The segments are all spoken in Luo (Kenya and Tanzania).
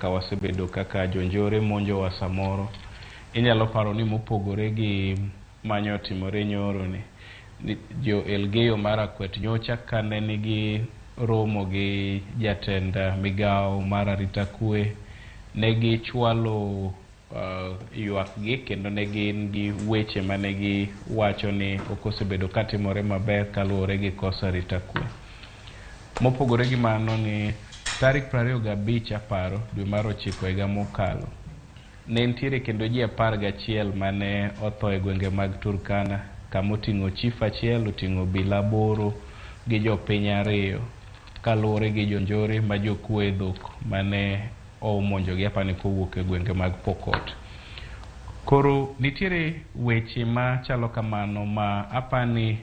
Ka wasebedo kaka jonjore monjowa samoro, inyalo paro ni mopogore gi manyo otimore nyoro ni, jo Elgeyo Marakwet nyocha kane nigi romo gi jatend migawo mar arita kwe, ne gichwalo ywak gi kendo ne gin gi weche mane giwacho ni ok osebedo katimore maber kaluwore gi koso arita kwe. Mopogore gi mano ni tarik 25 aparo dwe mar ochiko higa mokalo, ne nitiere kendo ji 11 mane otho e gwenge mag Turkana kama oting'o chief achiel, oting'o obila aboro gi jopiny ariyo kaluwore gi jonjore ma jokuoye dhok mane omonjogi apani kowuok e gwenge mag Pokot. Koro nitiere weche machalo kamano ma apani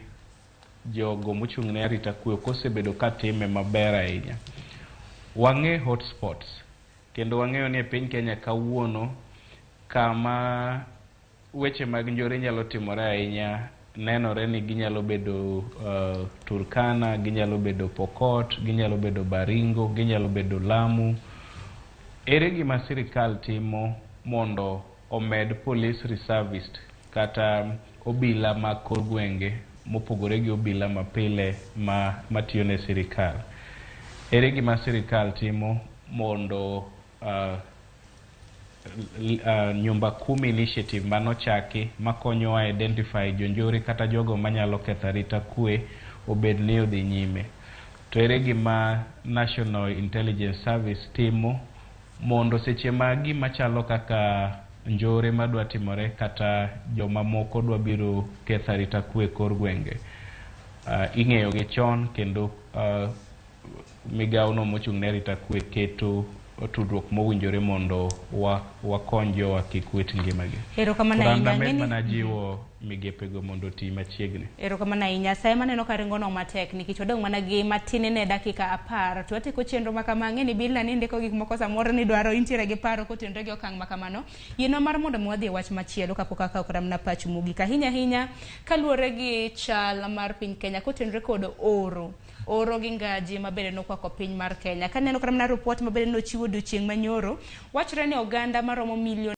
jogo mochung' ne arita kwe ok osebedo katime maber ahinya. Wang'e hotspots kendo wang'eyo ni e piny Kenya kawuono kama weche mag njore nyalo timore ahinya nenore ni ginyalo bedo Turkana, ginyalo bedo Pokot, ginyalo bedo Baringo, ginyalo bedo Lamu. Ere gima sirikal timo mondo omed police reservist kata obila mag kor gwenge mopogore gi obila mapile ma matiyo ne sirikal? Ere gima sirikal timo mondo Nyumba Kumi initiative manochaki makonyowa identify jonjore kata jogo manyalo ketho arita kwe obed ni odhi nyime? To ere gima National Intelligence Service timo mondo seche ma gima chalo kaka njore madwa timore kata joma moko dwa biro ketho arita kwe e kor gwenge, ing'eyo gi chon kendo migawo no mochung' ne arita kwe keto tudruok mowinjore mondo wakony jowa kik wit ngimagi. Erokamano Koro an ahinya. damed Ng'eni mana jiwo migepego mondo oti machiegni. Erokamano ahinya. Sa ema aneno ka ringo no matek nikech wadong' mana gi matin ne dakika 10 to watieko chenro ma kama. Ang'e ni Bilna ni ndiko gik moko samoro ni dwaro intiere gi paro kotenore gi okang' ma kamano. Yienwa mar mondo mi wadhi e wach machielo kapok akawo kata mana pachu mogik. Ahinya ahinya kaluwore gi chal mar piny Kenya kotenore kod oro. Oro gi ngaji mabende nokwako piny mar Kenya. Kaneno kata mana ripot mabende nochiwo odiochieng' manyoro, wachore ni oganda maromo milion